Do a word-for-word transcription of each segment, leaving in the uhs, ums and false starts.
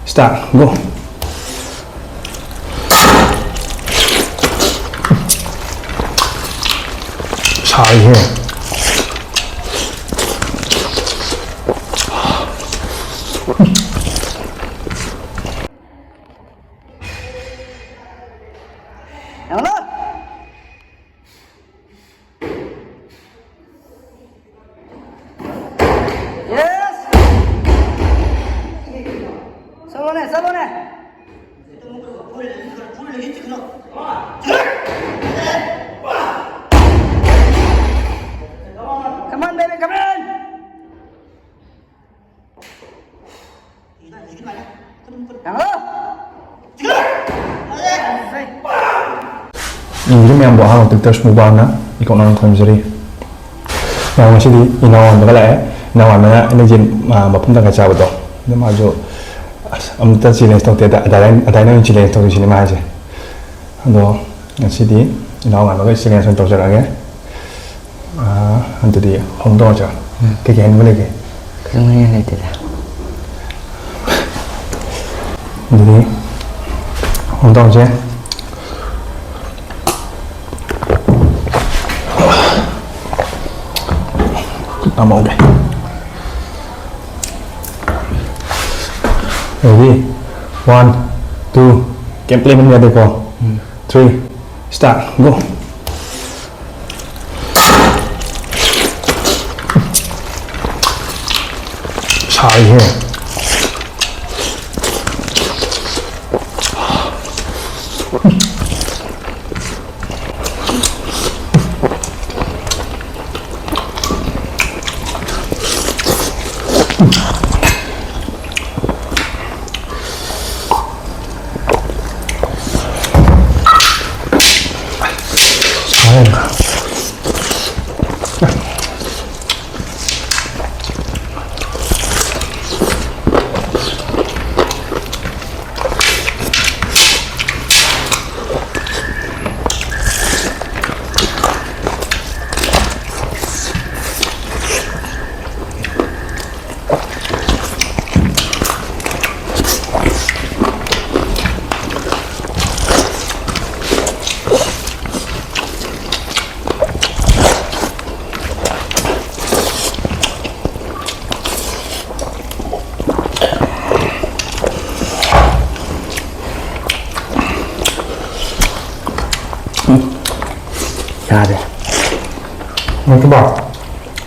Start, go. ꯁꯥꯏꯍꯦ꯫ Yes! Come on, baby, come in! ꯌꯦꯡꯕꯤꯔꯤꯕ ꯃꯌꯥꯝꯕꯨ ꯑꯍꯥꯟꯕ ꯃꯛꯇꯗ ꯇ꯭ꯔꯁ ꯃꯨꯛꯕꯥꯡꯅ ꯏꯀꯣꯛꯅꯅ ꯈꯨꯔꯨꯝꯖꯔꯤ꯫ ꯃꯌꯥꯝ ꯉꯁꯤꯗꯤ ꯏꯅꯥꯎ ꯑꯃꯒ ꯂꯥꯛꯑꯦ꯫ ꯏꯅꯥꯎ ꯑꯃꯅ ꯑꯩꯅ ꯌꯦꯟ, ꯑ, ꯃꯄꯨꯝ ꯇꯪꯈꯥꯏ ꯆꯥꯕꯗꯣ, ꯑꯗꯨ ꯃꯥꯁꯨ ꯑꯁ, ꯑꯝꯇ ꯆꯦꯂꯦꯟꯖ ꯇꯧꯗꯦ, ꯑꯗ-, ꯑꯗꯥꯏꯅ, ꯑꯗꯥꯏꯅ ꯑꯣꯏꯅ ꯆꯦꯂꯦꯟꯖ ꯇꯧꯁꯤꯅꯦ ꯃꯥ ꯍꯥꯏꯁꯦ꯫ ꯑꯗꯣ ꯉꯁꯤꯗꯤ ꯏꯅꯥꯎ ꯉꯥꯟꯕꯒ ꯆꯦꯂꯦꯟꯖ ꯑꯣꯏꯅ ꯇꯧꯖꯔꯛꯑꯒꯦ꯫ ꯑꯥ, ꯑꯗꯨꯗꯤ ꯍꯣꯡꯗꯣꯛꯑꯁꯤꯔꯣ? ꯎꯝ꯫ ꯀꯩꯀꯩ ꯍꯥꯏꯅꯤꯡꯕ ꯂꯩꯒꯦ? ꯀꯩꯝ ꯍꯥꯏꯅꯤꯡꯉꯥꯏ ꯂꯩꯇꯦꯗ꯫ ꯑꯗꯨꯗꯤ ꯍꯣꯡꯗꯣꯛꯑꯁꯦ꯫ ꯈꯨꯠ ꯅꯥꯝꯃꯛꯑꯣꯒꯦ꯫ Ready? One, two, ꯀꯩꯝ ꯂꯦꯡꯍꯟꯕ ꯌꯥꯗꯦꯀꯣ? ꯎꯝ꯫ Three, start, go. ꯁꯥꯏꯍꯦ꯫ ꯌꯥꯔꯦ꯫ ꯅꯠꯇ꯭ꯔꯣ?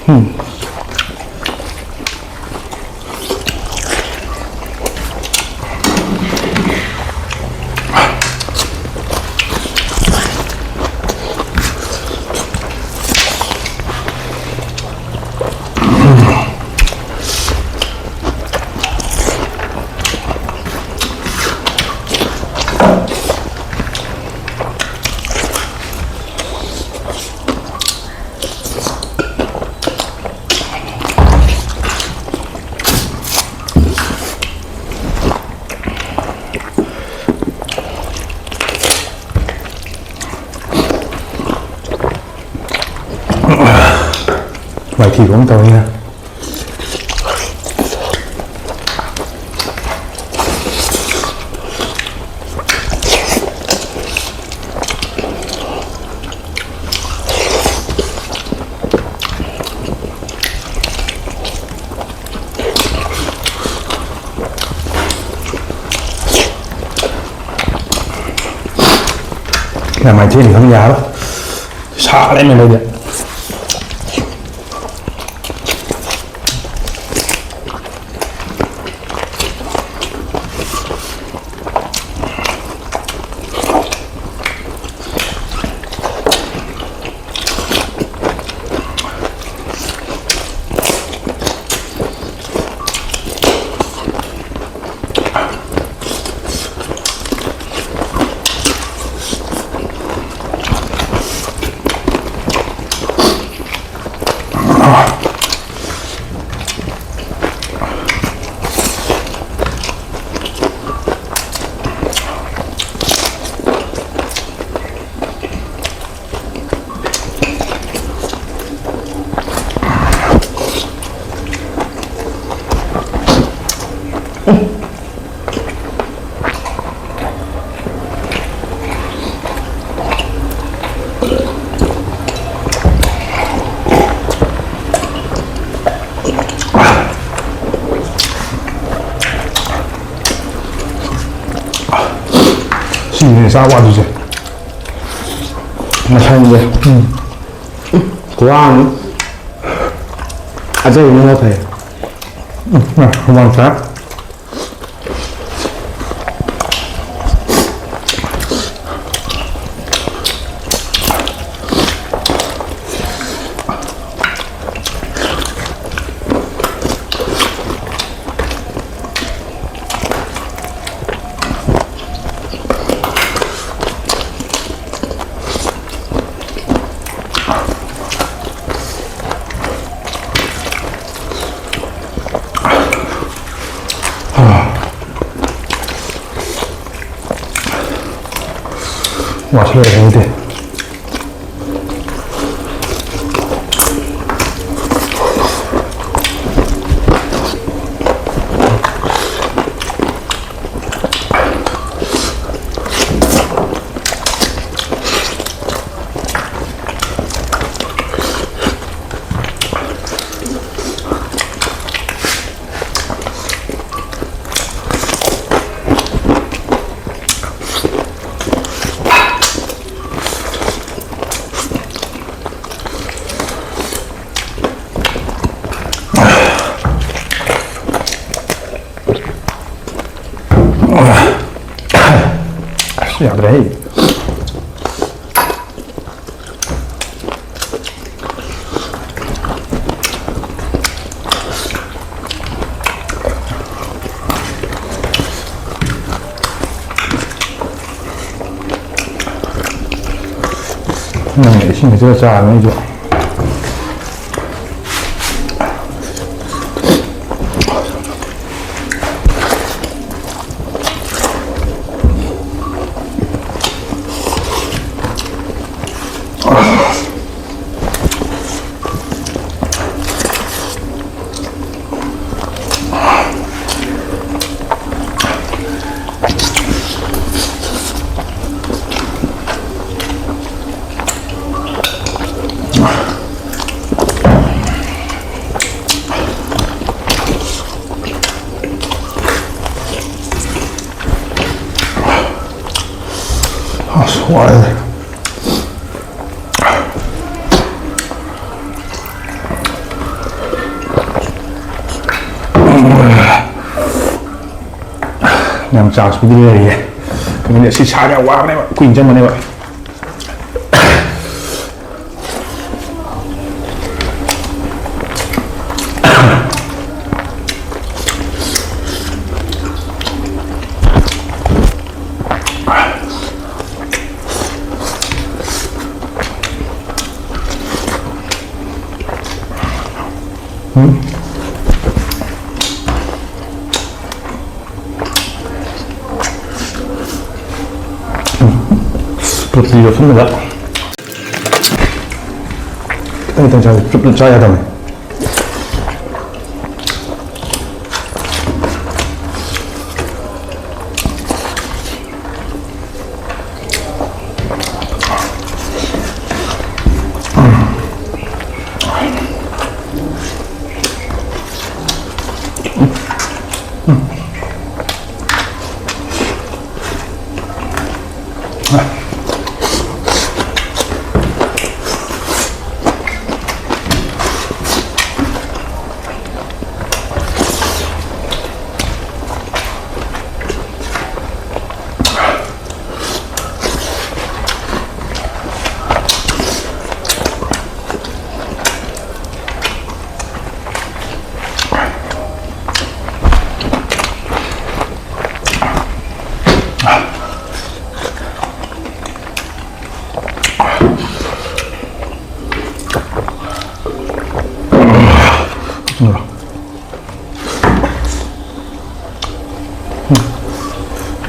ꯎꯝ꯫ ꯋꯥꯏꯊꯤꯕ ꯑꯃ ꯇꯧꯔꯤꯅ꯫ ꯌꯥꯝ ꯃꯥꯏꯊꯤꯅ ꯈꯪ ꯌꯥꯔꯣꯏ꯫ ꯁꯥꯔꯦꯅꯦ ꯂꯩꯗꯤ꯫ ꯁꯤꯅꯦ ꯆꯥ ꯋꯥꯠꯂꯤꯁꯦ꯫ ꯃꯁꯟꯁꯦ꯫ ꯎꯝ꯫ ꯈꯨꯋꯥ ꯑꯃ꯫ ꯑꯇꯩꯗꯨꯅ ꯈꯔ ꯐꯩ꯫ ꯎꯝ, ꯍꯨꯃꯥꯡ ꯁꯥ꯫ ꯋꯥꯁꯤꯜꯂꯛꯑꯦ ꯈꯪꯗꯦ꯫ ꯑꯁ, ꯌꯥꯗ꯭ꯔꯦꯍꯦ꯫ ꯅꯪꯅ ꯏꯁꯤꯡ ꯍꯩꯖꯤꯜꯂ ꯆꯥꯔꯅꯤ ꯑꯩꯁꯨ꯫ ꯑꯁ, ꯋꯥꯔꯦ꯫ ꯌꯥꯝ ꯆꯥꯟꯁꯄꯨꯗꯤ ꯂꯩꯔꯤꯌꯦ꯫ ꯀꯩꯅꯣꯗꯤ ꯑꯁꯤ ꯁꯥꯕ ꯌꯥꯝ ꯋꯥꯕꯅꯦꯕ, ꯀꯨꯏꯅ ꯆꯪꯕꯅꯦꯕ꯫ ꯄꯨꯂꯞꯇꯤ ꯌꯣꯠꯁꯤꯟꯕꯗ ꯈꯤꯇꯪ ꯈꯤꯇꯪ ꯆꯥꯕ, ꯄꯨꯂꯞ ꯄꯨꯂꯞ ꯆꯥ ꯌꯥꯗꯕꯅꯤ꯫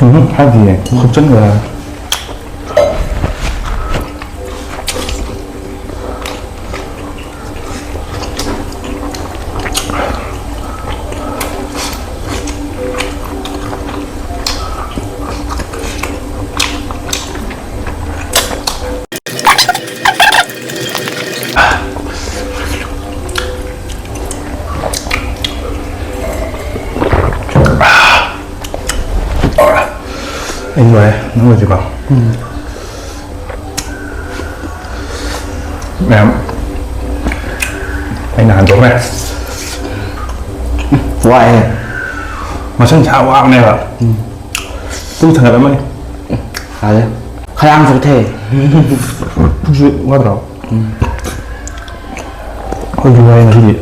ꯎꯝ, ꯍꯥꯏꯗꯤꯌꯦ, ꯍꯨꯞꯆꯟꯈ꯭ꯔꯦ꯫ ꯑꯩ ꯂꯣꯏꯔꯦ, ꯅꯪ ꯂꯣꯏꯗ꯭ꯔꯤꯕꯣ? ꯃꯌꯥꯝ, ꯑꯩꯅ ꯍꯟꯗꯣꯛꯈ꯭ꯔꯦ꯫ ꯋꯥꯏꯍꯦ꯫ ꯃꯁꯟ ꯁꯥ ꯋꯥꯕꯅꯦꯕ꯫ ꯄꯨꯛ ꯊꯟꯒꯠꯂꯝꯃꯅꯤ꯫ ꯌꯥꯔꯦ꯫ ꯈꯌꯥꯡ ꯆꯣꯛꯊꯩ꯫ ꯄꯨꯛꯁꯨ ꯋꯥꯗ꯭ꯔꯣ? ꯑꯩꯁꯨ ꯋꯥꯏ ꯉꯁꯤꯗꯤ꯫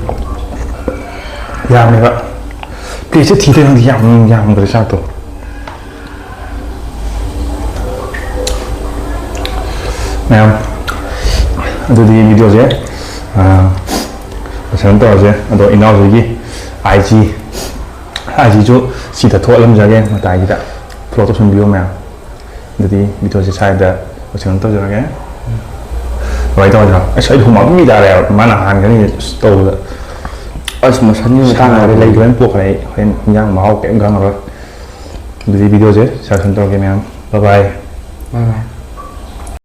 ꯌꯥꯝꯃꯦꯕ꯫ ꯄ꯭ꯂꯦꯠꯁꯦ ꯊꯤꯗ ꯈꯪꯗꯦ, ꯌꯥꯝ ꯌꯥꯝꯈ꯭ꯔꯦ ꯆꯥꯛꯇꯣ꯫ ꯃꯌꯥꯝ, ꯑꯗꯨꯗꯤ ꯚꯤꯗꯤꯑꯣꯁꯦ ꯂꯣꯏꯁꯟ ꯇꯧꯔꯁꯦ꯫ ꯑꯗꯣ ꯏꯅꯥꯎꯁꯤꯒꯤ ꯑꯥꯏ ꯖꯤ ꯑꯥꯏ ꯖꯤꯁꯨ ꯁꯤꯗ ꯊꯣꯛꯍꯜꯂꯝꯖꯒꯦ ꯃꯇꯥꯏꯁꯤꯗ꯫ ꯐꯣꯂꯣ ꯇꯧꯁꯟꯕꯤꯌꯣ ꯃꯌꯥꯝ꯫ ꯑꯗꯨꯗꯤ ꯚꯤꯗꯤꯑꯣꯁꯦ ꯁ꯭ꯋꯥꯏꯗ ꯂꯣꯏꯁꯟ ꯇꯧꯖꯔꯒꯦ꯫ ꯀꯃꯥꯏꯅ ꯇꯧꯔꯤꯅꯣ? ꯑꯁ, ꯑꯩ ꯍꯨꯃꯥꯡ ꯑꯗꯨꯝ ꯇꯥꯔꯦ ꯍꯥꯏꯕ꯫ ꯃꯥꯅ ꯍꯥꯟꯒꯅꯤ ꯇꯧꯕꯗ꯫ ꯑꯁ, ꯃꯁꯟꯒꯤ ꯃꯇꯥꯡ ꯍꯥꯏꯔꯦ ꯂꯩ꯫ ꯂꯣꯏꯅ ꯄꯣꯛꯈ꯭ꯔꯦ ꯑꯩ꯫ ꯍꯣꯔꯦꯟ ꯏꯟꯖꯥꯡ ꯃꯍꯥꯎ ꯀꯩꯝ ꯈꯪꯉꯔꯣꯏ꯫ ꯑꯗꯨꯗꯤ ꯚꯤꯗꯤꯑꯣꯁꯦ ꯁ꯭ꯋꯥꯏ ꯂꯣꯏꯁꯟ ꯇꯧꯔꯒꯦ ꯃꯌꯥꯝ꯫ ꯕꯥꯏ ꯕꯥꯏ꯫ ꯕꯥꯏ ꯕꯥꯏ꯫